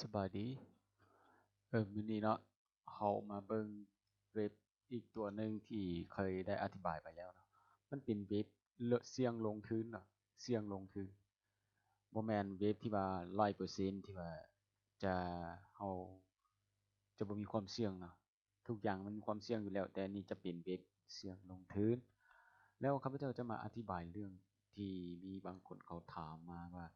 ສະບາຍດີ ເອີ ມື້ນີ້ເນາະ ເຮົາມາເບິ່ງເວັບອີກຕົວໜຶ່ງທີ່ເຄີຍໄດ້ອະທິບາຍໄປແລ້ວເນາະ. ມັນເປັນເວັບ ເລ- ສ່ຽງລົງທຶນເນາະ, ສ່ຽງລົງທຶນ. ບໍ່ແມ່ນເວັບທີ່ວ່າຮ້ອຍເປີເຊັນ ທີ່ວ່າຈະ ເຮົາຈະບໍ່ມີຄວາມສ່ຽງເນາະ. ທຸກຢ່າງມັນມີຄວາມສ່ຽງຢູ່ແລ້ວ, ແຕ່ນີ້ຈະເປັນເວັບສ່ຽງລົງທຶນ. ແລ້ວຂ້າພະເຈົ້າຈະມາອະທິບາຍເລື່ອງທີ່ມີບາງຄົນເຂົາຖາມມາວ່າ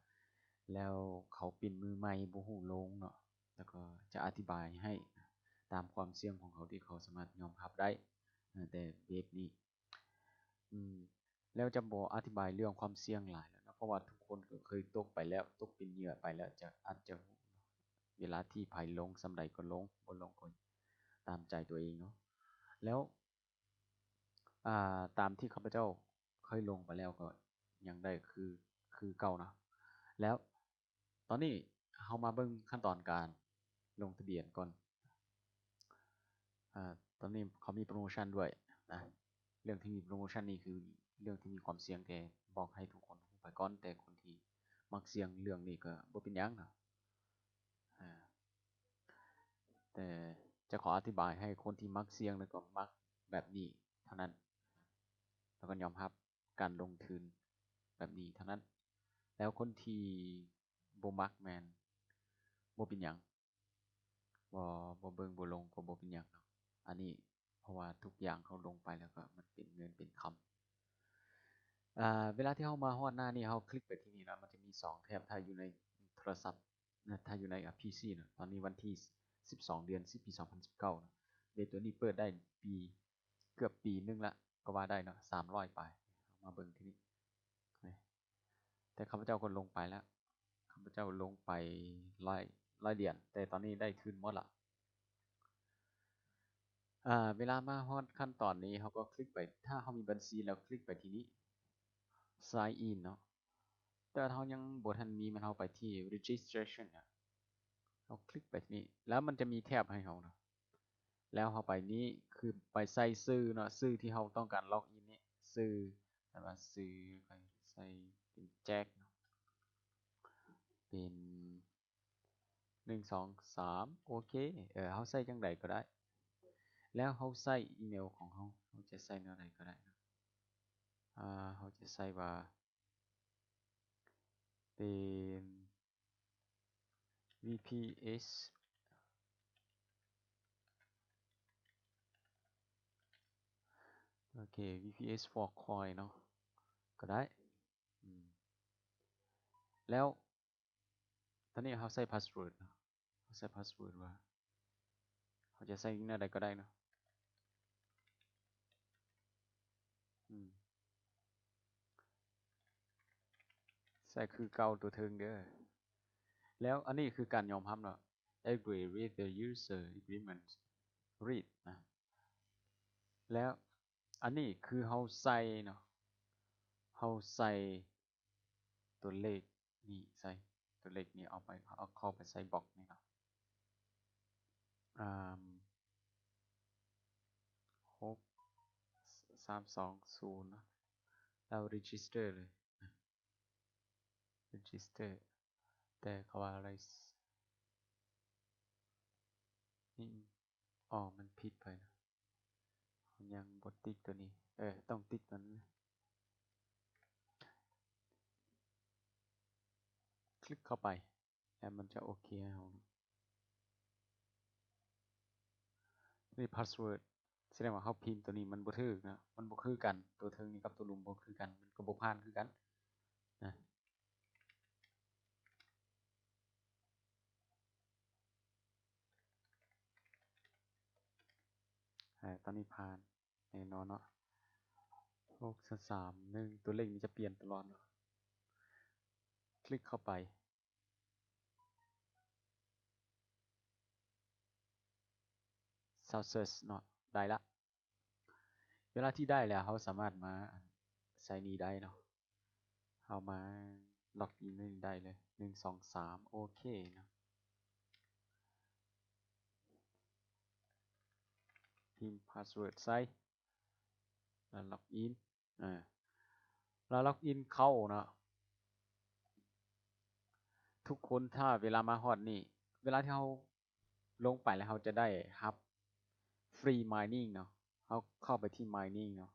ແລ້ວເຂົາເປັນມືໃໝ່ບໍ່ຮູ້ລົງເນາະ, ແລ້ວກໍຈະອະທິບາຍໃຫ້ຕາມຄວາມສ່ຽງຂອງເຂົາທີ່ເຂົາສາມາດຍອມຮັບໄດ້. ແຕ່ເວັບນີ້ ອືມ ແລ້ວຈະບໍ່ອະທິບາຍເລື່ອງຄວາມສ່ຽງຫຼາຍແລ້ວເນາະ, ເພາະວ່າທຸກຄົນກໍເຄີຍຕົກໄປແລ້ວ, ຕົກເປັນເຫຍື່ອໄປແລ້ວ, ຈະ ອາດຈະ ເວລາທີ່ໃຜລົງສ່ຳໃດກໍລົງ, ບໍ່ລົງກໍຕາມໃຈຕົວເອງເນາະ. ແລ້ວ ອາ ຕາມທີ່ຂ້າພະເຈົ້າເຄີຍລົງໄປແລ້ວກໍຍັງໄດ້ຄື ຄືເກົ່າເນາະ. ແລ້ວ ຕອນນີ້ເຮົາມາເບິ່ງຂັ້ນຕອນການລົງທະບຽນກ່ອນ. ອາ ຕອນນີ້ເຂົາມີໂປຣໂມຊັນດ້ວຍນະ. ເລື່ອງທີ່ມີໂປຣໂມຊັນນີ້ຄືເລື່ອງທີ່ມີຄວາມສ່ຽງ, ແຕ່ບອກໃຫ້ທຸກຄົນຮູ້ໄປກ່ອນ, ແຕ່ຄົນທີ່ມັກສ່ຽງເລື່ອງນີ້ກໍບໍ່ເປັນຫຍັງເນາະ. ອາ ແຕ່ຈະຂໍອະທິບາຍໃຫ້ຄົນທີ່ມັກສ່ຽງ ແລ້ວກໍມັກແບບນີ້ເທົ່ານັ້ນ, ແລ້ວກໍຍອມຮັບ ການລົງທຶນແບບນີ້ເທົ່ານັ້ນ. ແລ້ວຄົນທີ່ບໍ່ມັກແມ່ນບໍ່ເປັນຫຍັງ, ບໍ່ ບໍ່ເບິ່ງບໍ່ລົງກໍບໍ່ເປັນຫຍັງເນາະ. ອັນນີ້ເພາະວ່າທຸກຢ່າງເຮົາລົງໄປແລ້ວກໍມັນເປັນເງິນເປັນຄຳ. ອາ ເວລາທີ່ເຮົາມາຮອດໜ້ານີ້ ເຮົາຄລິກໄປທີ່ນີ້ເນາະ, ມັນຈະມີສອງແຖບ. ຖ້າຢູ່ໃນໂທລະສັບນະ, ຖ້າຢູ່ໃນ ອາ ພີຊີເນາະ, ຕອນນີ້ວັນທີສິບສອງ ເດືອນສິບ ປີສອງພັນສິບເກົ້າເນາະ. ເວັບຕົວນີ້ເປີດໄດ້ປີ ເກືອບປີໜຶ່ງລະກໍວ່າໄດ້ເນາະ, ສາມຮ້ອຍປາຍ. ເຮົາມາເບິ່ງທີ່ນີ້ ແຕ່ຂ້າພະເຈົ້າກໍລົງໄປແລ້ວ, ຂ້າພະເຈົ້າລົງໄປຫຼາຍ ຫຼາຍເດືອນ, ແຕ່ຕອນນີ້ໄດ້ຄືນໝົດລະ. ອາ ເວລາມາຮອດຂັ້ນຕອນນີ້ ເຮົາກໍຄລິກໄປ, ຖ້າເຮົາມີບັນຊີແລ້ວຄລິກໄປທີ່ນີ້ Sign in ເນາະ. ແຕ່ວ່າເຮົາຍັງບໍ່ທັນມີ, ແມ່ນເຮົາໄປທີ່ Registration ເນາະ, ເຮົາຄລິກໄປທີ່ນີ້ ແລ້ວມັນຈະມີແຖບໃຫ້ເຮົາເນາະ. ແລ້ວເຮົາໄປນີ້ ຄືໄປໃສ່ຊື່ເນາະ, ຊື່ທີ່ເຮົາຕ້ອງການລັອກອິນນີ້ ຊື່ ແບບວ່າຊື່ ໃສ່ເປັນແຈັກເນາະ, ເປັນໜຶ່ງ ສອງ ສາມ ໂອເຄ. ເອີ ເຮົາໃສ່ຈັ່ງໃດກໍໄດ້. ແລ້ວເຮົາໃສ່ອີເມວຂອງເຮົາ, ເຮົາຈະໃສ່ແນວໃດກໍໄດ້ເນາະ. ອາ ເຮົາຈະໃສ່ວ່າ ເປັນ VPS ໂອເຄ VPS for coin ເນາະ ກໍໄດ້. ອືມ ແລ້ວ ຕອນນີ້ເຮົາໃສ່ພາສເວີດເນາະ, ເຮົາໃສ່ພາສເວີດວ່າ ເຮົາຈະໃສ່ແນວໃດກໍໄດ້ເນາະ. ອືມ ໃສ່ຄືເກົ່າຕົວເທິງເດີ. ແລ້ວອັນນີ້ຄືການຍອມຮັບເນາະ, agree with the user agreement read ນະ. ແລ້ວອັນນີ້ຄືເຮົາໃສ່ເນາະ, ເຮົາໃສ່ ຕົວເລກນີ້ໃສ່, ຕົວເລກນີ້ເອົາໄປ ເອົາເຂົ້າໄປໃສ່ບັອກນີ້ເນາະ. ອາ ຫົກ ສາມ ສອງ ສູນ ເນາະ, ແລ້ວ register ເລີຍ register ແຕ່ເຂົາວ່າ ອືມ ອໍ ມັນຜິດໄປ. ເຮົາຍັງບໍ່ຕິກຕົວນີ້, ເອີ ຕ້ອງຕິກຕົວນັ້ນ. ຄລິກເຂົ້າໄປ ແລ້ວມັນຈະໂອເຄໃຫ້ເຮົາ. ນີ້ພາສເວີດ, ສະແດງວ່າເຮົາພິມຕົວນີ້ມັນບໍ່ຖືກນະ, ມັນບໍ່ຄືກັນ, ຕົວເທິງນີ້ກັບຕົວລຸ່ມບໍ່ຄືກັນ, ມັນກໍບໍ່ຜ່ານຄືກັນນະ. ອາ ຕອນນີ້ຜ່ານແນ່ນອນເນາະ. ຫົກ ສາມ ໜຶ່ງ ຕົວເລກນີ້ຈະປ່ຽນຕະຫຼອດເນາະ. ຄລິກເຂົ້າໄປ success ເນາະ, ໄດ້ລະ. ເວລາທີ່ໄດ້ແລ້ວ ເຮົາສາມາດມາໃຊ້ນີ້ໄດ້ເນາະ. ເຮົາມາລັອກອິນໄດ້ເລີຍ ໜຶ່ງ ສອງ ສາມ ໂອເຄເນາະ. ພິມພາສເວີດໃສ່ ແລ້ວລັອກອິນ ອາ ແລ້ວລັອກອິນເຂົ້າເນາະ. ທຸກຄົນຖ້າເວລາມາຮອດນີ້ ເວລາທີ່ເຮົາລົງໄປແລ້ວ ເຮົາຈະໄດ້ຮັບ free mining ເນາະ. ເຮົາເຂົ້າໄປທີ່ mining ເນາະ.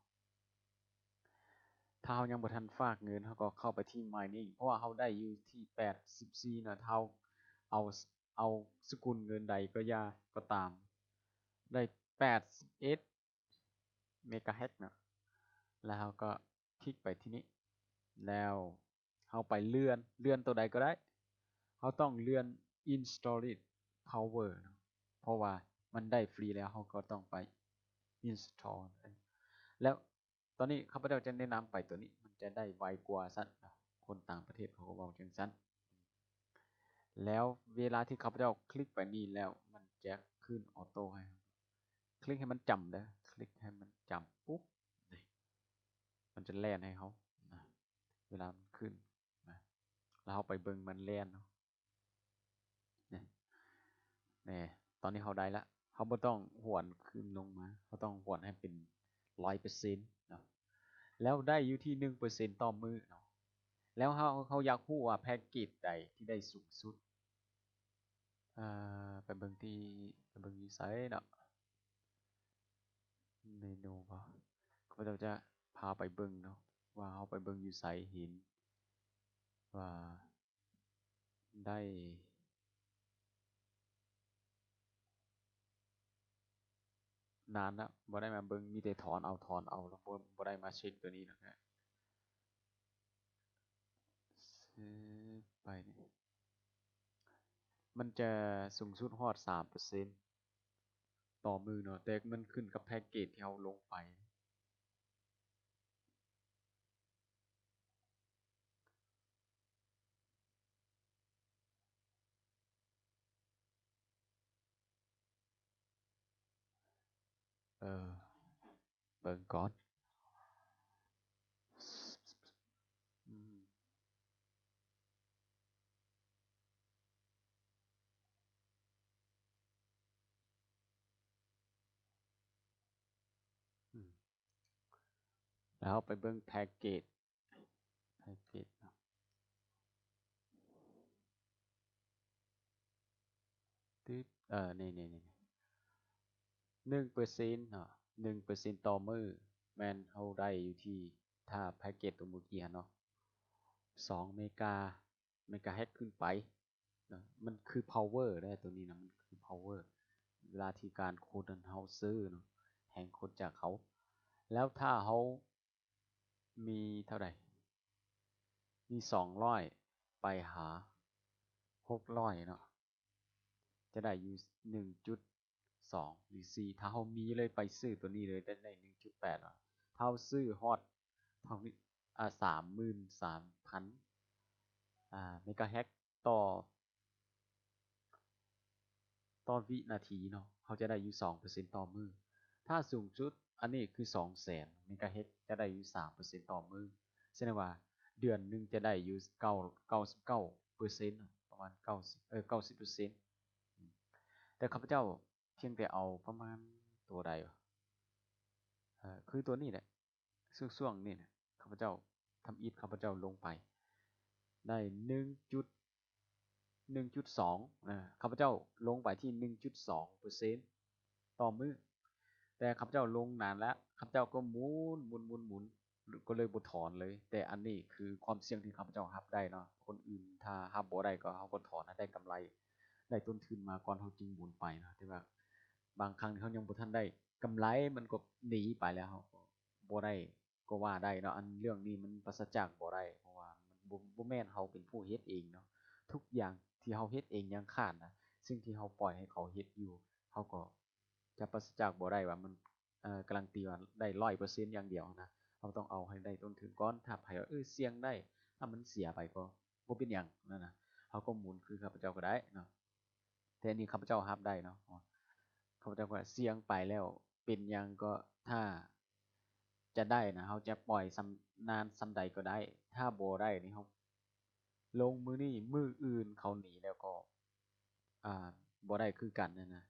ຖ້າເຮົາຍັງບໍ່ທັນຝາກເງິນ ເຮົາກໍເຂົ້າໄປທີ່ mining ເພາະວ່າເຮົາໄດ້ຢູ່ທີ່ແປດສິບສີ່ເນາະ. ຖ້າເຮົາເອົາ ເອົາສະກຸນເງິນໃດກໍຢ່າ ກໍຕາມ ໄດ້ແປດສິບເອັດ ເມກາເຮັດເນາະ. ແລ້ວເຮົາກໍຄລິກໄປທີ່ນີ້ ແລ້ວເຮົາໄປເລື່ອນ ເລື່ອນໂຕໃດກໍໄດ້. ເຮົາຕ້ອງເລື່ອນ installed power ເນາະ ເພາະວ່າມັນໄດ້ຟຣີແລ້ວ ເຮົາກໍຕ້ອງໄປ install ແລ້ວ ຕອນນີ້ຂ້າພະເຈົ້າຈະແນະນຳໄປໂຕນີ້ ມັນຈະໄດ້ໄວກວ່າຊັ້ນເນາະ. ຄົນຕ່າງປະເທດເຂົາກໍເວົ້າຈັ່ງຊັ້ນ. ແລ້ວເວລາທີ່ຂ້າພະເຈົ້າຄລິກໄປນີ້ແລ້ວ ມັນຈະຂຶ້ນອອໂຕ້ໃຫ້ ຄລິກໃຫ້ມັນຈ້ຳເດີ້ ຄລິກໃຫ້ມັນຈ້ຳປຸບ ນີ້ ມັນຈະແລ່ນໃຫ້ເຮົານະ ເວລາມັນຂຶ້ນນະ ແລ້ວເຮົາໄປເບິ່ງມັນແລ່ນເນາະ. ນີ້ ນີ້ ຕອນນີ້ເຮົາໄດ້ລະ ເຮົາບໍ່ຕ້ອງຫວນຂຶ້ນລົງມາ ເຮົາຕ້ອງຫວນໃຫ້ເປັນຮ້ອຍເປີເຊັນເນາະ ແລ້ວໄດ້ຢູ່ທີ່ໜຶ່ງເປີເຊັນຕໍ່ມື້ເນາະ. ແລ້ວເຮົາ ເຮົາຢາກຮູ້ວ່າແພັກເກດໃດທີ່ໄດ້ສູງສຸດ ເອີ ໄປເບິ່ງທີ່ ໄປເບິ່ງຢູ່ໃສເນາະ ເມນູບໍ ຂ້າພະເຈົ້າຈະພາໄປເບິ່ງເນາະ ວ່າເຮົາໄປເບິ່ງຢູ່ໃສ ເຫັນວ່າ ໄດ້ນານລະ ບໍ່ໄດ້ມາເບິ່ງ ມີແຕ່ຖອນເອົາ ຖອນເອົາ ແລ້ວບໍ່ ບໍ່ໄດ້ມາເຊັກໂຕນີ້ນະ. ເຊັກໄປນີ້ ມັນຈະສູງສຸດຮອດສາມເປີເຊັນຕໍ່ມື້ເນາະ ແຕ່ມັນຂຶ້ນກັບແພັກເກດທີ່ເຮົາລົງໄປ. ເອີ ເບິ່ງກ່ອນ ອືມ ອືມ ແລ້ວເຮົາໄປເບິ່ງແພັກເກດ ແພັກເກດເນາະ ຕຶບ ເອີ ນີ້ໆໆ ໜຶ່ງເປີເຊັນເນາະ ໜຶ່ງເປີເຊັນຕໍ່ມື້ ແມ່ນເຮົາໄດ້ຢູ່ທີ່ ຖ້າແພັກເກດຕົວມື້ກີ້ຫັ້ນເນາະ ສອງເມກາ ເມກາເຮັດຂຶ້ນໄປເນາະ ມັນຄືພາວເວີເດ້ ຕົວນີ້ນະ ມັນຄືພາວເວີ ເວລາທີ່ການຂຸດຫັ້ນເຮົາຊື້ເນາະ ແຮງຂຸດຈາກເຂົາ ແລ້ວຖ້າເຮົາມີເທົ່າໃດ ມີສອງຮ້ອຍ ໄປຫາຫົກຮ້ອຍເນາະ ຈະໄດ້ຢູ່ໜຶ່ງຈຸດສອງ ຫຼື ສີ່ ຖ້າເຮົາມີເລີຍ ໄປຊື້ຕົວນີ້ເລີຍ ໄດ້ ໄດ້ໜຶ່ງຈຸດແປດເນາະ ຖ້າເຮົາຊື້ຮອດເທົ່ານີ້ ອາ ສາມໝື່ນສາມພັນ ອາ ເມກາເຮັດຕໍ່ ຕໍ່ວິນາທີເນາະ ເຮົາຈະໄດ້ຢູ່ສອງເປີເຊັນຕໍ່ມື້ ຖ້າສູງສຸດ ອັນນີ້ຄືສອງແສນເມກາເຮັດ ຈະໄດ້ຢູ່ສາມເປີເຊັນຕໍ່ມື້ ສະແດງວ່າເດືອນໜຶ່ງຈະໄດ້ຢູ່ເກົ້າ ເກົ້າສິບເກົ້າເປີເຊັນ ປະມານເກົ້າສິບ ເອີ ເກົ້າສິບເປີເຊັນ ແຕ່ຂ້າພະເຈົ້າພຽງແຕ່ເອົາປະມານຕົວໃດວະ ເອີ ຄືຕົວນີ້ແຫຼະ ຊ່ວງໆນີ້ນະ ຂ້າພະເຈົ້າ ທຳອິດຂ້າພະເຈົ້າລົງໄປໄດ້ໜຶ່ງຈຸດ ໜຶ່ງຈຸດສອງ ນະ ຂ້າພະເຈົ້າລົງໄປທີ່ໜຶ່ງຈຸດສອງເປີເຊັນຕໍ່ມື້ ແຕ່ຂ້າພະເຈົ້າລົງນານແລ້ວ ຂ້າພະເຈົ້າກໍໝູນ ໝູນ ໝູນ ໝູນ ກໍເລີຍບໍ່ຖອນເລີຍ ແຕ່ອັນນີ້ຄືຄວາມສ່ຽງທີ່ຂ້າພະເຈົ້າຮັບໄດ້ເນາະ ຄົນອື່ນຖ້າຮັບບໍ່ໄດ້ກໍ ເຮົາກໍຖອນໃຫ້ໄດ້ກຳໄລ ໄດ້ຕົ້ນທຶນມາກ່ອນ ເຮົາຈຶ່ງໝູນໄປເນາະ ແຕ່ວ່າບາງຄັ້ງເຮົາຍັງບໍ່ທັນໄດ້ກຳໄລ ມັນກໍໜີໄປແລ້ວ ເຮົາກໍບໍ່ໄດ້ ກໍວ່າໄດ້ເນາະ ອັນເລື່ອງນີ້ມັນປາສະຈາກບໍ່ໄດ້ ເພາະວ່າມັນບໍ່ ບໍ່ແມ່ນເຮົາເປັນຜູ້ເຮັດເອງເນາະ ທຸກຢ່າງທີ່ເຮົາເຮັດເອງຍັງຂາດນະ ສິ່ງທີ່ເຮົາປ່ອຍໃຫ້ເຂົາເຮັດຢູ່ ເຮົາກໍຈະປາສະຈາກບໍ່ໄດ້ວ່າມັນ ເອີ ກາລັນຕີວ່າໄດ້ຮ້ອຍເປີເຊັນຢ່າງດຽວນະ ເຮົາຕ້ອງເອົາໃຫ້ໄດ້ຕົ້ນທຶນກ່ອນ ຖ້າໃຜວ່າ ເອີ ສ່ຽງໄດ້ ຖ້າມັນເສຍໄປກໍບໍ່ເປັນຫຍັງນັ້ນນະ ເຮົາກໍໝູນຄືຂ້າພະເຈົ້າກໍໄດ້ເນາະ ແຕ່ອັນນີ້ຂ້າພະເຈົ້າຮັບໄດ້ເນາະ ຂ້າພະເຈົ້າກໍສ່ຽງໄປແລ້ວເປັນຫຍັງກໍ ຖ້າຈະໄດ້ນະ ເຮົາຈະປ່ອຍສ່ຳ ນານສ່ຳໃດກໍໄດ້ ຖ້າບໍ່ໄດ້ນີ້ ເຮົາລົງມື້ນີ້ ມື້ອື່ນເຂົາໜີແລ້ວກໍ ອາ ບໍ່ໄດ້ຄືກັນຫັ້ນນະ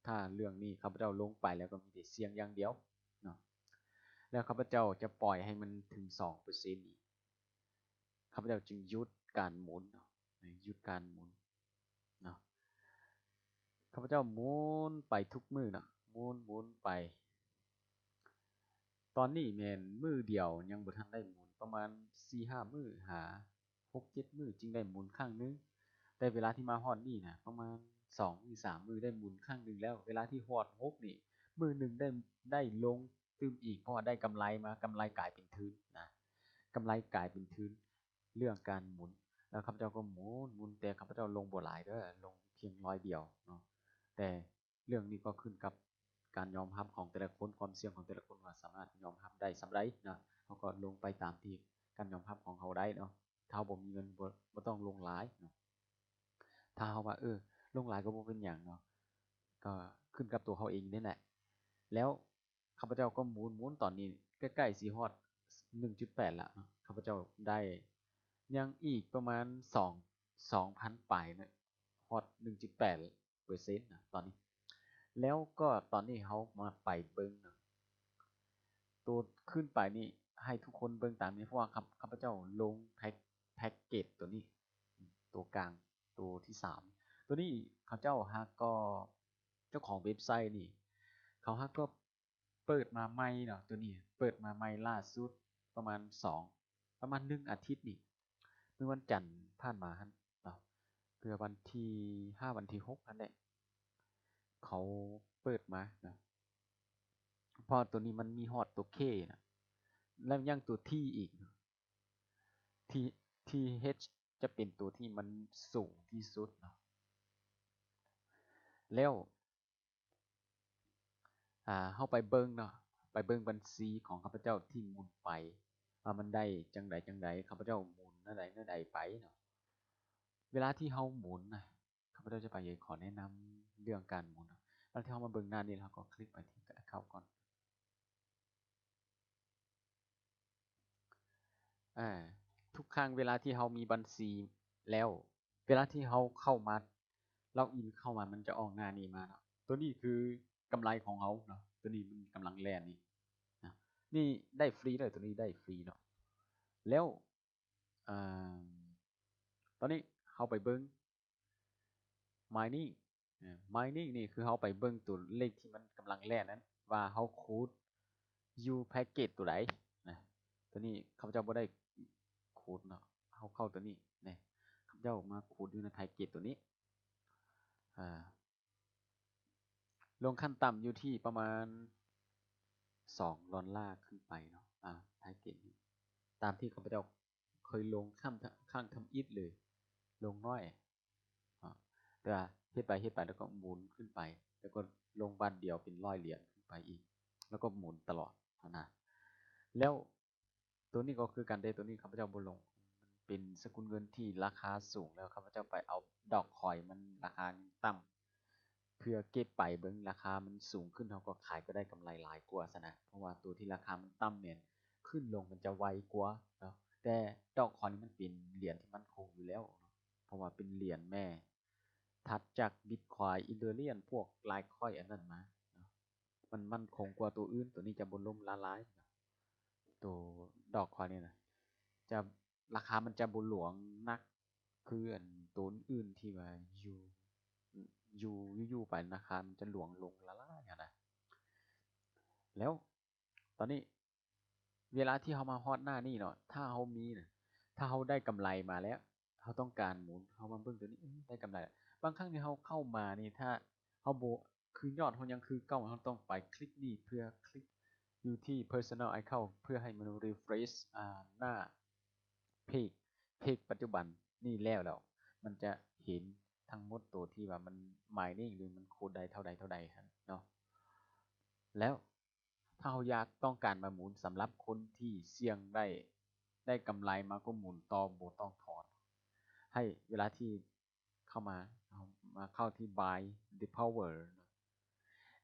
ຖ້າເລື່ອງນີ້ຂ້າພະເຈົ້າລົງໄປແລ້ວກໍມີແຕ່ສ່ຽງຢ່າງດຽວເນາະ ແລ້ວຂ້າພະເຈົ້າຈະປ່ອຍໃຫ້ມັນເຖິງສອງເປີເຊັນອີກ ຂ້າພະເຈົ້າຈຶ່ງຢຸດການໝູນເນາະ ຢຸດການໝູນເນາະ. ຂ້າພະເຈົ້າໝູນໄປທຸກມື້ເນາະ ໝູນ ໝູນໄປ. ຕອນນີ້ແມ່ນມື້ດຽວຍັງບໍ່ທັນໄດ້ໝູນ ປະມານສີ່ຫ້າມື້ ຫາຫົກເຈັດມື້ຈຶ່ງໄດ້ໝູນຄັ້ງໜຶ່ງ. ແຕ່ເວລາທີ່ມາຮອດນີ້ນະ ປະມານສອງມື້ສາມມື້ໄດ້ໝູນຄັ້ງໜຶ່ງແລ້ວ. ເວລາທີ່ຮອດຫົກນີ້ ມື້ໜຶ່ງໄດ້ ໄດ້ລົງຕື່ມອີກ ເພາະວ່າໄດ້ກຳໄລມາ ກຳໄລກາຍເປັນທຶນນະ ກຳໄລກາຍເປັນທຶນ ເລື່ອງການໝູນ. ແລ້ວຂ້າພະເຈົ້າກໍໝູນ ໝູນ ແຕ່ຂ້າພະເຈົ້າລົງບໍ່ຫຼາຍເດີ້ ລົງພຽງຮ້ອຍດຽວເນາະ. ແຕ່ເລື່ອງນີ້ກໍຂຶ້ນກັບການຍອມຮັບຂອງແຕ່ລະຄົນ ຄວາມສ່ຽງຂອງແຕ່ລະຄົນວ່າສາມາດຍອມຮັບໄດ້ສ່ຳໃດເນາະ. ເຮົາກໍລົງໄປຕາມທີ່ການຍອມຮັບຂອງເຮົາໄດ້ເນາະ. ຖ້າເຮົາບໍ່ມີເງິນ ບໍ່ ບໍ່ຕ້ອງລົງຫຼາຍເນາະ. ຖ້າເຮົາວ່າ ເອີ ລົງຫຼາຍກໍບໍ່ເປັນຫຍັງເນາະ ກໍຂຶ້ນກັບຕົວເຮົາເອງນີ້ແຫຼະ. ແລ້ວ ຂ້າພະເຈົ້າກໍໝູນ ໝູນ ຕອນນີ້ໃກ້ໆຊິຮອດໜຶ່ງຈຸດແປດແລ້ວເນາະ. ຂ້າພະເຈົ້າໄດ້ຍັງອີກປະມານສອງ ສອງພັນປາຍເນາະ ຮອດໜຶ່ງຈຸດແປດເປີເຊັນນະຕອນນີ້. ແລ້ວກໍຕອນນີ້ເຮົາມາໄປເບິ່ງເນາະ ໂຕຂຶ້ນໄປນີ້ ໃຫ້ທຸກຄົນເບິ່ງຕາມນີ້ ເພາະວ່າຂ້າ ຂ້າພະເຈົ້າລົງແພັກ ແພັກເກດໂຕນີ້ ໂຕກາງ ໂຕທີສາມ. ໂຕນີ້ເຂົາເຈົ້າຫາກໍ ເຈົ້າຂອງເວັບໄຊນີ້ ເຂົາຫາກໍ ເປີດມາໃໝ່ເນາະ ໂຕນີ້ເປີດມາໃໝ່ລ່າສຸດປະມານສອງ ປະມານໜຶ່ງອາທິດນີ້ ມື້ວັນຈັນຜ່ານມາຫັ້ນເນາະ ເພື່ອວັນທີຫ້າ ວັນທີຫົກຫັ້ນແຫຼະ ເຂົາເປີດມາເນາະ. ເພາະໂຕນີ້ມັນມີຮອດໂຕ K ນະ ແລ້ວຍັງໂຕ T ອີກເນາະ T T H ຈະເປັນໂຕທີ່ມັນສູງທີ່ສຸດເນາະ. ແລ້ວ ອ່າ ເຮົາໄປເບິ່ງເນາະ ໄປເບິ່ງບັນຊີຂອງຂ້າພະເຈົ້າທີ່ໝູນໄປ ວ່າມັນໄດ້ຈັ່ງໃດຈັ່ງໃດ ຂ້າພະເຈົ້າໝູນແນວໃດແນວໃດໄປເນາະ. ເວລາທີ່ເຮົາໝູນນະ ຂ້າພະເຈົ້າຈະໄປຂໍແນະນຳເລື່ອງການໝູນເນາະ. ເວລາທີ່ເຮົາມາເບິ່ງໜ້ານີ້ ເຮົາກໍຄລິກໄປທີ່ Account ກ່ອນ. ອາ ທຸກຄັ້ງເວລາທີ່ເຮົາມີບັນຊີແລ້ວ ເວລາທີ່ເຮົາເຂົ້າມາ log in ເຂົ້າມາ ມັນຈະອອກໜ້ານີ້ມາເນາະ. ໂຕນີ້ຄືກຳໄລຂອງເຮົາເນາະ ໂຕນີ້ມັນກຳລັງແລ່ນນີ້ນະ ນີ້ໄດ້ຟຣີເດີ ໂຕນີ້ໄດ້ຟຣີເນາະ. ແລ້ວ ອາ ຕອນນີ້ເຮົາໄປເບິ່ງ mining ອາ mining ນີ້ຄືເຮົາໄປເບິ່ງຕົວເລກທີ່ມັນກຳລັງແລ່ນນັ້ນ ວ່າເຮົາຂູດຢູ່ແພັກເກດຕົວໃດນະ. ຕົວນີ້ຂ້າພະເຈົ້າບໍ່ໄດ້ຂູດເນາະ ເຮົາເຂົ້າຕົວນີ້ນະ ຂ້າພະເຈົ້າມາຂູດຢູ່ໃນແພັກເກດຕົວນີ້ ອາ ລົງຂັ້ນຕ່ຳຢູ່ທີ່ປະມານສອງດອນລາຂຶ້ນໄປເນາະ ອາ ແພັກເກດນີ້ ຕາມທີ່ຂ້າພະເຈົ້າເຄີຍລົງຄັ້ງ ຄັ້ງທຳອິດເລີຍ ລົງໜ້ອຍ ອາ ແຕ່ວ່າເຮັດໄປ ເຮັດໄປ ແລ້ວກໍໝູນຂຶ້ນໄປ ແລ້ວກໍລົງບາດດຽວເປັນຮ້ອຍຫຼຽນຂຶ້ນໄປອີກ ແລ້ວກໍໝູນຕະຫຼອດຫັ້ນນະ. ແລ້ວ ໂຕນີ້ກໍຄືກັນເດ້ ໂຕນີ້ຂ້າພະເຈົ້າບໍ່ລົງ ມັນເປັນສະກຸນເງິນທີ່ລາຄາສູງ ແລ້ວຂ້າພະເຈົ້າໄປເອົາດອກຄອຍມັນລາຄາຍັງຕ່ຳ ເພື່ອເກັບໄປເບິ່ງລາຄາມັນສູງຂຶ້ນ ເຮົາກໍຂາຍກໍໄດ້ກຳໄລຫຼາຍກວ່າຊັ້ນນະ ເພາະວ່າໂຕທີ່ລາຄາມັນຕ່ຳແມ່ນຂຶ້ນລົງມັນຈະໄວກວ່າເນາະ. ແຕ່ດອກຄອຍນີ້ມັນເປັນຫຼຽນທີ່ໝັ້ນຄົງຢູ່ແລ້ວເນາະ ເພາະວ່າເປັນຫຼຽນແມ່ ຖັດຈາກ Bitcoin Ethereum ພວກ Litecoin ອັນນັ້ນມາເນາະ ມັນໝັ້ນຄົງກວ່າໂຕອື່ນ ໂຕນີ້ຈະບໍ່ລົ້ມລະລາຍ ໂຕດອກຄອຍນີ້ນະ ຈະ ລາຄາມັນຈະບໍ່ຫຼວງໜັກຄືອັນໂຕອື່ນທີ່ວ່າຢູ່ ຢູ່ ຢູ່ໆໄປລາຄາມັນຈະຫຼວງລົງລະລາຍຫັ້ນນະ. ແລ້ວຕອນນີ້ເວລາທີ່ເຮົາມາຮອດໜ້ານີ້ເນາະ ຖ້າເຮົາມີນະ ຖ້າເຮົາໄດ້ກຳໄລມາແລ້ວ ເຮົາຕ້ອງການໝູນ ເຮົາມາເບິ່ງໂຕນີ້ ເອີ ໄດ້ກຳໄລ. ບາງຄັ້ງທີ່ເຮົາເຂົ້າມານີ້ ຖ້າເຮົາບໍ່ ຄືຍອດເຮົາຍັງຄືເກົ່າ ເຮົາຕ້ອງໄປຄລິກນີ້ ເພື່ອຄລິກຢູ່ທີ່ Personal Account ເພື່ອໃຫ້ມັນ refresh ອາ ໜ້າ ເພຈ ເພຈປັດຈຸບັນນີ້ແລ້ວ ແລ້ວມັນຈະເຫັນທັງໝົດໂຕທີ່ວ່າມັນ mining ຫຼືມັນຂູດໄດ້ເທົ່າໃດເທົ່າໃດຫັ້ນເນາະ. ແລ້ວ ຖ້າເຮົາຢາກຕ້ອງການມາໝູນ ສຳລັບຄົນທີ່ສ່ຽງໄດ້ ໄດ້ກຳໄລມາກໍໝູນຕໍ່ ບໍ່ຕ້ອງຖອນ. ໃຫ້ເວລາທີ່ເຂົ້າມາ ເຮົາມາເຂົ້າທີ່ Buy the Power ເນາະ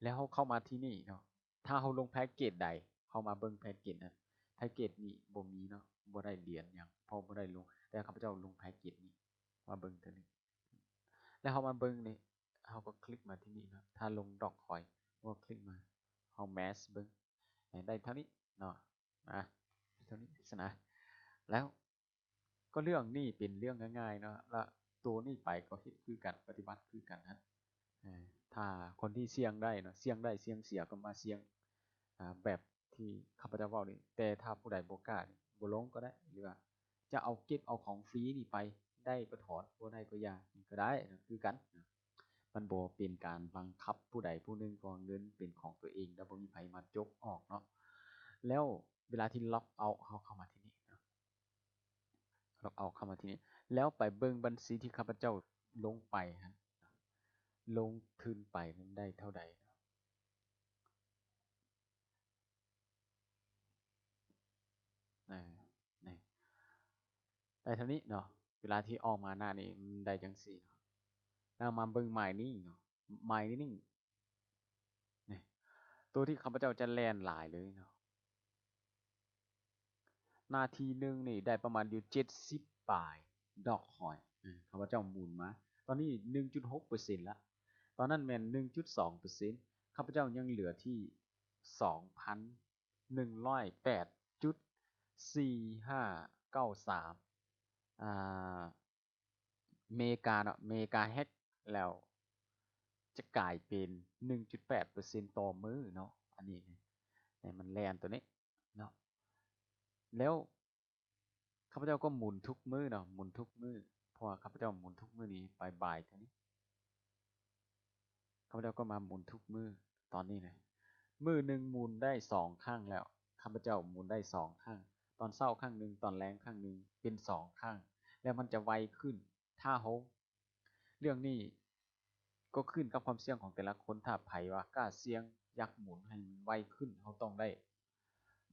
ແລ້ວເຮົາເຂົ້າມາທີ່ນີ້ເນາະ. ຖ້າເຮົາລົງແພັກເກດໃດ ເຮົາມາເບິ່ງແພັກເກດນັ້ນ ແພັກເກດນີ້ບໍ່ມີເນາະ ບໍ່ໄດ້ຫຼຽນຫຍັງ ເພາະບໍ່ໄດ້ລົງ ແຕ່ຂ້າພະເຈົ້າລົງແພັກເກດນີ້ ມາເບິ່ງເທື່ອນີ້ ແລ້ວເຮົາມາເບິ່ງນີ້ ເຮົາກໍຄລິກມາທີ່ນີ້ເນາະ. ຖ້າລົງດອກຄອຍ ເຮົາກໍຄລິກມາ ເຮົາ max ເບິ່ງ ໃຫ້ໄດ້ເທົ່ານີ້ເນາະ ນະ ເທົ່ານີ້ຊະນະ. ແລ້ວກໍເລື່ອງນີ້ເປັນເລື່ອງງ່າຍໆເນາະ ລະໂຕນີ້ໄປກໍເຮັດຄືກັນ ປະຕິບັດຄືກັນຫັ້ນ. ເອີ ຖ້າຄົນທີ່ສ່ຽງໄດ້ເນາະ ສ່ຽງໄດ້ສ່ຽງເສຍກໍມາສ່ຽງ ອາ ແບບທີ່ຂ້າພະເຈົ້າເວົ້ານີ້ ແຕ່ຖ້າຜູ້ໃດບໍ່ກ້ານີ້ ບໍ່ລົງກໍໄດ້ ຫຼືວ່າຈະເອົາເກັບເອົາຂອງຟຣີນີ້ໄປ ໄດ້ກໍຖອນ ບໍ່ໄດ້ກໍຢ່າ ນີ້ກໍໄດ້ນະ ຄືກັນນະ ມັນບໍ່ເປັນການບັງຄັບຜູ້ໃດຜູ້ໜຶ່ງ ເພາະວ່າເງິນເປັນຂອງຕົວເອງ ແລ້ວບໍ່ມີໃຜມາຈົກອອກເນາະ. ແລ້ວເວລາທີ່ລັອກເອົາ ເຮົາເຂົ້າມາທີ່ນີ້ເນາະ ລັອກເອົາ ເຂົ້າມາທີ່ນີ້ ແລ້ວໄປເບິ່ງບັນຊີທີ່ຂ້າພະເຈົ້າລົງໄປຫັ້ນ ລົງທຶນໄປນັ້ນໄດ້ເທົ່າໃດເນາະ. ອາ ນີ້ ໄດ້ເທົ່ານີ້ເນາະ ເວລາທີ່ອອກມາໜ້ານີ້ ມັນໄດ້ຈັ່ງຊີ້ເນາະ. ແລ້ວມາເບິ່ງ mining ເນາະ mining ນີ້ ໂຕທີ່ຂ້າພະເຈົ້າຈະແລ່ນຫຼາຍເລີຍເນາະ ນາທີໜຶ່ງນີ້ໄດ້ປະມານຢູ່ເຈັດສິບປາຍດອກຄອຍ ເອີ ຂ້າພະເຈົ້າໝູນມາ ຕອນນີ້ໜຶ່ງຈຸດຫົກເປີເຊັນລະ ຕອນນັ້ນແມ່ນໜຶ່ງຈຸດສອງເປີເຊັນ ຂ້າພະເຈົ້າຍັງເຫຼືອທີ່ສອງພັນໜຶ່ງຮ້ອຍແປດຈຸດສີ່ຫ້າເກົ້າສາມ ອາ ເມກາເນາະ ເມກາແຮັກ ແລ້ວຈະກາຍເປັນໜຶ່ງຈຸດແປດເປີເຊັນຕໍ່ມື້ເນາະ ອັນນີ້ໃຫ້ມັນແລ່ນຕົວນີ້ເນາະ ແລ້ວ ຂ້າພະເຈົ້າກໍໝູນທຸກມື້ເນາະ ໝູນທຸກມື້ ເພາະວ່າຂ້າພະເຈົ້າໝູນທຸກມື້ນີ້ ໄປບາຍເທົ່ານີ້ ຂ້າພະເຈົ້າກໍມາໝູນທຸກມື້ ຕອນນີ້ນະ ມື້ໜຶ່ງໝູນໄດ້ສອງຄັ້ງແລ້ວ ຂ້າພະເຈົ້າໝູນໄດ້ສອງຄັ້ງ ຕອນເຊົ້າຄັ້ງໜຶ່ງ ຕອນແລງຄັ້ງໜຶ່ງ ເປັນສອງຄັ້ງ ແລ້ວມັນຈະໄວຂຶ້ນ ຖ້າເຮົາ ເລື່ອງນີ້ກໍຂຶ້ນກັບຄວາມສ່ຽງຂອງແຕ່ລະຄົນ ຖ້າໃຜວ່າກ້າສ່ຽງ ຢາກໝູນໃຫ້ມັນໄວຂຶ້ນ ເຮົາຕ້ອງໄດ້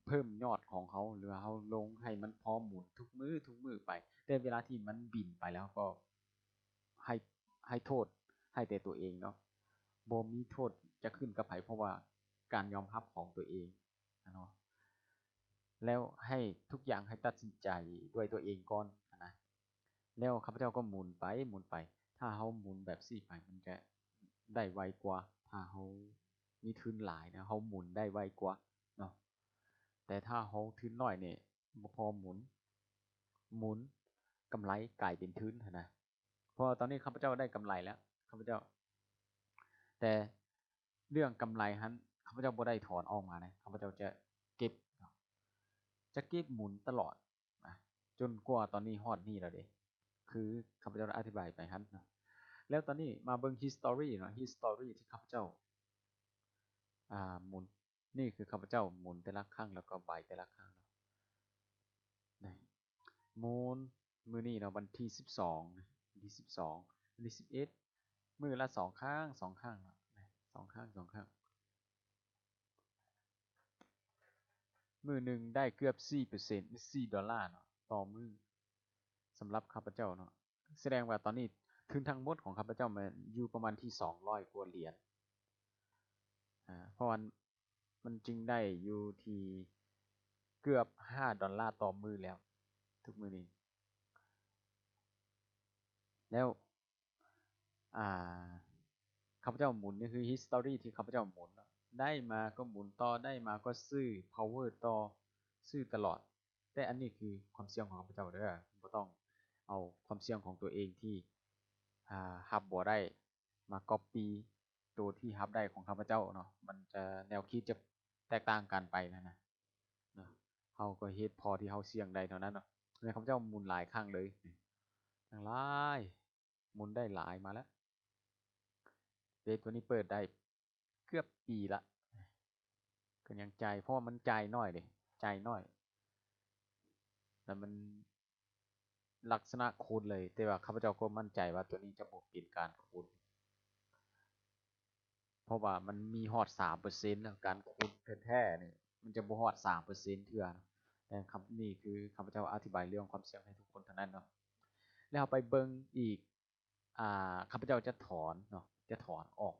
ເພີ່ມຍອດຂອງເຮົາ ຫຼືວ່າເຮົາລົງໃຫ້ມັນພໍໝູນທຸກມື້ ທຸກມື້ໄປ ແຕ່ເວລາທີ່ມັນບິນໄປແລ້ວ ເຮົາກໍໃຫ້ ໃຫ້ໂທດໃຫ້ແຕ່ຕົວເອງເນາະ ບໍ່ມີໂທດຈະຂຶ້ນກັບໃຜ ເພາະວ່າການຍອມຮັບຂອງຕົວເອງເນາະ ແລ້ວໃຫ້ທຸກຢ່າງໃຫ້ຕັດສິນໃຈດ້ວຍຕົວເອງກ່ອນນະ ແລ້ວຂ້າພະເຈົ້າກໍໝູນໄປ ໝູນໄປ ຖ້າເຮົາໝູນແບບຊີ້ໄປ ມັນຈະໄດ້ໄວກວ່າ ຖ້າເຮົາມີທຶນຫຼາຍນະ ເຮົາໝູນໄດ້ໄວກວ່າເນາະ ແຕ່ຖ້າເຮົາທຶນໜ້ອຍນີ້ ບໍ່ພໍໝູນ ໝູນ ກຳໄລກາຍເປັນທຶນຫັ້ນນະ ເພາະວ່າຕອນນີ້ຂ້າພະເຈົ້າໄດ້ກຳໄລແລ້ວ ຂ້າພະເຈົ້າ ແຕ່ເລື່ອງກຳໄລຫັ້ນ ຂ້າພະເຈົ້າບໍ່ໄດ້ຖອນອອກມານະ ຂ້າພະເຈົ້າຈະເກັບ ຈະເກັບໝູນຕະຫຼອດນະ ຈົນກວ່າຕອນນີ້ຮອດນີ້ແລ້ວເດ້ ຄືຂ້າພະເຈົ້າໄດ້ອະທິບາຍໄປຫັ້ນເນາະ ແລ້ວຕອນນີ້ມາເບິ່ງ history ເນາະ history ທີ່ຂ້າພະເຈົ້າ ອາ ໝູນ ນີ້ຄືຂ້າພະເຈົ້າໝູນແຕ່ລະຄັ້ງ ແລ້ວກໍບາຍແຕ່ລະຄັ້ງເນາະ ນີ້ ໝູນມື້ນີ້ເນາະ ວັນທີສິບສອງ ວັນທີສິບສອງ ວັນທີສິບເອັດ ມື້ລະສອງຄັ້ງ ສອງຄັ້ງເນາະ ສອງຄັ້ງ ສອງຄັ້ງ ມື້ໜຶ່ງໄດ້ເກືອບສີ່ເປີເຊັນ ສີ່ດອນລາເນາະ ຕໍ່ມື້ ສຳລັບຂ້າພະເຈົ້າເນາະ ສະແດງວ່າຕອນນີ້ທຶນທັງໝົດຂອງຂ້າພະເຈົ້າແມ່ນຢູ່ປະມານທີ່ສອງຮ້ອຍກວ່າຫຼຽນ ອາ ເພາະວ່າມັນຈຶ່ງໄດ້ຢູ່ທີ່ເກືອບຫ້າດອນລາຕໍ່ມື້ແລ້ວ ທຸກມື້ນີ້ ແລ້ວ ອາ ຂ້າພະເຈົ້າໝູນ ນີ້ຄື history ທີ່ຂ້າພະເຈົ້າໝູນເນາະ ໄດ້ມາກໍໝູນຕໍ່ ໄດ້ມາກໍຊື້ power ຕໍ່ ຊື້ຕະຫຼອດ ແຕ່ອັນນີ້ຄືຄວາມສ່ຽງຂອງຂ້າພະເຈົ້າເດີ້ ບໍ່ຕ້ອງເອົາຄວາມສ່ຽງຂອງຕົວເອງທີ່ ອາ ຮັບບໍ່ໄດ້ມາ copy ໂຕທີ່ຮັບໄດ້ຂອງຂ້າພະເຈົ້າເນາະ ມັນຈະ ແນວຄິດຈະແຕກຕ່າງກັນໄປຫັ້ນນະ ເຮົາກໍເຮັດພໍທີ່ເຮົາສ່ຽງໄດ້ເທົ່ານັ້ນເນາະ ແລ້ວຂ້າພະເຈົ້າໝູນຫຼາຍຄັ້ງເລີຍ ຈັ່ງຫຼາຍ ໝູນໄດ້ຫຼາຍມາແລ້ວ ເວບຕົວນີ້ເປີດໄດ້ເກືອບປີລະ ກໍຍັງຈ່າຍ ເພາະວ່າມັນຈ່າຍໜ້ອຍເດ້ ຈ່າຍໜ້ອຍ ແລ້ວມັນລັກສະນະຄູນເລີຍ ແຕ່ວ່າຂ້າພະເຈົ້າກໍໝັ້ນໃຈວ່າຕົວນີ້ຈະບໍ່ເປັນການຄູນ ເພາະວ່າມັນມີຮອດສາມເປີເຊັນນະ ການຄູນແທ້ໆນີ້ມັນຈະບໍ່ຮອດສາມເປີເຊັນເທື່ອນະ ແຕ່ຄຳນີ້ຄືຂ້າພະເຈົ້າອະທິບາຍເລື່ອງຄວາມສ່ຽງໃຫ້ທຸກຄົນເທົ່ານັ້ນເນາະ ແລ້ວເຮົາໄປເບິ່ງອີກ ອາ ຂ້າພະເຈົ້າຈະຖອນເນາະ ຈະຖອນອອກ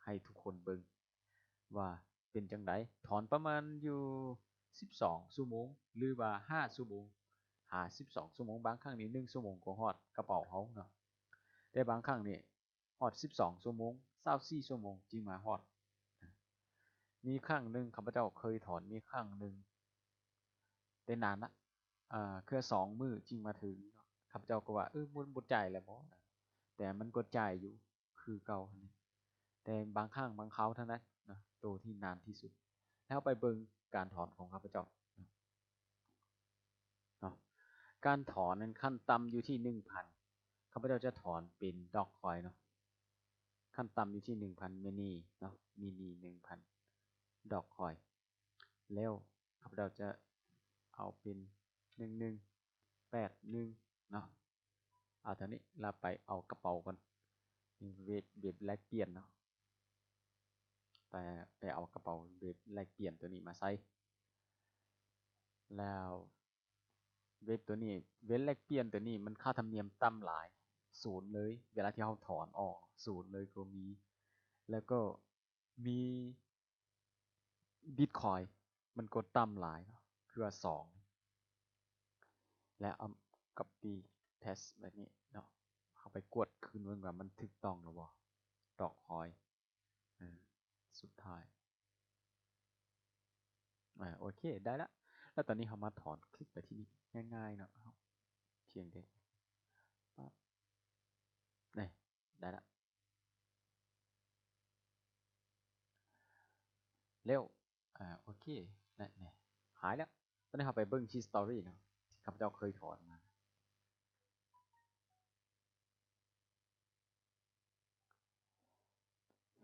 ໃຫ້ທຸກຄົນເບິ່ງວ່າເປັນຈັ່ງໃດ ຖອນປະມານຢູ່ສິບສອງຊົ່ວໂມງ ຫຼືວ່າຫ້າຊົ່ວໂມງ ຫາສິບສອງຊົ່ວໂມງ ບາງຄັ້ງນີ້ໜຶ່ງຊົ່ວໂມງກໍຮອດກະເປົາເຮົາເນາະ ແຕ່ບາງຄັ້ງນີ້ ຮອດສິບສອງຊົ່ວໂມງ ຊາວສີ່ຊົ່ວໂມງຈຶ່ງມາຮອດ. ມີຄັ້ງໜຶ່ງຂ້າພະເຈົ້າເຄີຍຖອນ ມີຄັ້ງໜຶ່ງ ແຕ່ນານລະ ເອີ ເຄືອສອງມື້ຈຶ່ງມາເຖິງ. ຂ້າພະເຈົ້າກໍວ່າ ເອີ ບໍ່ ບໍ່ຈ່າຍແລ້ວບໍ? ແຕ່ມັນກໍຈ່າຍຢູ່ຄືເກົ່າຫັ້ນແຫຼະ. ແຕ່ບາງຄັ້ງບາງຄາວເທົ່ານັ້ນເນາະ ໂຕທີ່ນານທີ່ສຸດ. ແລ້ວເຮົາໄປເບິ່ງການຖອນຂອງຂ້າພະເຈົ້າເນາະ. ການຖອນນັ້ນຂັ້ນຕ່ຳຢູ່ທີ່ໜຶ່ງພັນ ຂ້າພະເຈົ້າຈະຖອນເປັນ Dogecoin ເນາະ ຂັ້ນຕ່ຳຢູ່ທີ່ໜຶ່ງພັນ Mini ເນາະ Mini ໜຶ່ງພັນ Dogecoin. ແລ້ວຂ້າພະເຈົ້າຈະເອົາເປັນ ໜຶ່ງໜຶ່ງແປດໜຶ່ງ ເນາະ ເອົາເທົ່ານີ້ ແລ້ວໄປເອົາກະເປົາກ່ອນ ເວັບ ເວັບແລກປ່ຽນເນາະ ໄປ ໄປເອົາກະເປົາເວັບແລກປ່ຽນໂຕນີ້ມາໃສ່ ແລ້ວເວັບໂຕນີ້ ເວັບແລກປ່ຽນໂຕນີ້ມັນຄ່າທຳນຽມຕ່ຳຫຼາຍ ສູນເລີຍ ເວລາທີ່ເຮົາຖອນອອກ ສູນເລີຍກໍມີ ແລ້ວກໍ ມີ Bitcoin ມັນກໍຕ່ຳຫຼາຍເນາະ ຄືວ່າສອງ ແລ້ວເອົາ copy paste ແບບນີ້ເນາະ ເຮົາໄປກວດຄືນເບິ່ງວ່າມັນຖືກຕ້ອງຫຼືບໍ່ Dogecoin ເອີ ສຸດທ້າຍ ອາ ໂອເຄ ໄດ້ລະ. ແລ້ວຕອນນີ້ເຮົາມາຖອນ ຄລິກໄປທີ່ນີ້ ງ່າຍໆເນາະ ພຽງແຕ່ ປັບ ນີ້ ໄດ້ລະ ແລ້ວ ອາ ໂອເຄ ນັ້ນ ນີ້ ຫາຍແລ້ວ. ຕອນນີ້ເຮົາໄປເບິ່ງ history ເນາະ ທີ່ຂ້າພະເຈົ້າເຄີຍຖອນມາ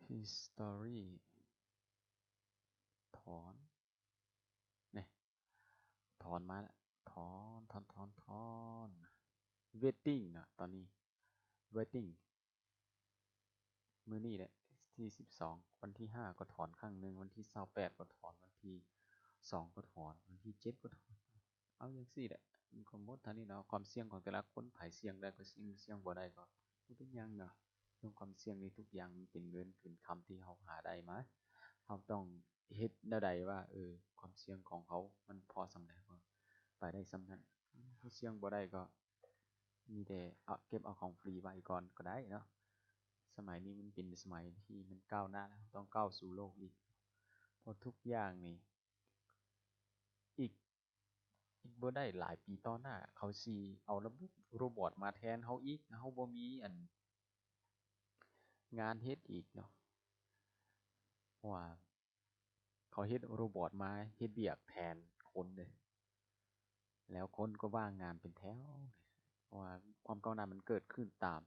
history ຖອນ ນີ້ ຖອນມາແລ້ວ ຖອນ ຖອນ ຖອນ ຖອນ waiting ເນາະ ຕອນນີ້ waiting ມື້ນີ້ແຫຼະ ທີສິບສອງ ວັນທີຫ້າກໍຖອນຄັ້ງໜຶ່ງ ວັນທີຊາວແປດກໍຖອນ ວັນທີສອງກໍຖອນ ວັນທີເຈັດກໍຖອນ ເອົາຈັ່ງຊີ້ແຫຼະ ມັນກໍໝົດເທົ່ານີ້ເນາະ. ຄວາມສ່ຽງຂອງແຕ່ລະຄົນ ໃຜສ່ຽງໄດ້ກໍສ່ຽງ ສ່ຽງບໍ່ໄດ້ກໍບໍ່ເປັນຫຍັງເນາະ. ເລື່ອງຄວາມສ່ຽງນີ້ ທຸກຢ່າງມັນເປັນເງິນເປັນຄຳທີ່ເຮົາຫາໄດ້ມາ ເຮົາຕ້ອງເຮັດແນວໃດວ່າ ເອີ ຄວາມສ່ຽງຂອງເຮົາມັນພໍສ່ຳໃດ ກໍໄປໄດ້ສ່ຳນັ້ນ ເຮົາສ່ຽງບໍ່ໄດ້ກໍ ມີແຕ່ເອົາ ເກັບເອົາຂອງຟຣີໄວ້ກ່ອນກໍໄດ້ເນາະ. ສະໄໝນີ້ມັນເປັນສະໄໝທີ່ມັນກ້າວໜ້າແລ້ວ ເຮົາຕ້ອງກ້າວສູ່ໂລກອີກ ເພາະທຸກຢ່າງນີ້ ອີກ ອີກບໍ່ໄດ້ຫຼາຍປີຕໍ່ໜ້າ ເຂົາຊິເອົາລະບົບໂຣບອດມາແທນເຮົາອີກ ເຮົາບໍ່ມີອັນ ງານເຮັດອີກເນາະ ເພາະວ່າ ເຂົາເຮັດໂຣບອດມາເຮັດວຽກແທນຄົນເດ້ ແລ້ວຄົນກໍວ່າງງານເປັນແຖວ ເພາະວ່າຄວາມກ້າວໜ້າມັນເກີດຂຶ້ນຕາມ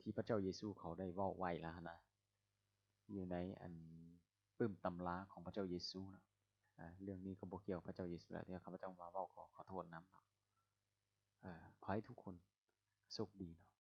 ທີ່ພະເຈົ້າເຢຊູເຂົາໄດ້ເວົ້າໄວ້ແລ້ວຫັ້ນນະ ຢູ່ໃນອັນປຶ້ມຕຳລາຂອງພະເຈົ້າເຢຊູເນາະ. ອາ ເລື່ອງນີ້ກໍບໍ່ກ່ຽວກັບພະເຈົ້າເຢຊູແລ້ວ ທີ່ຂ້າພະເຈົ້າມາເວົ້າ ຂໍ ຂໍໂທດນຳເນາະ. ເອີ ຂໍໃຫ້ທຸກຄົນໂຊກດີເນາະ.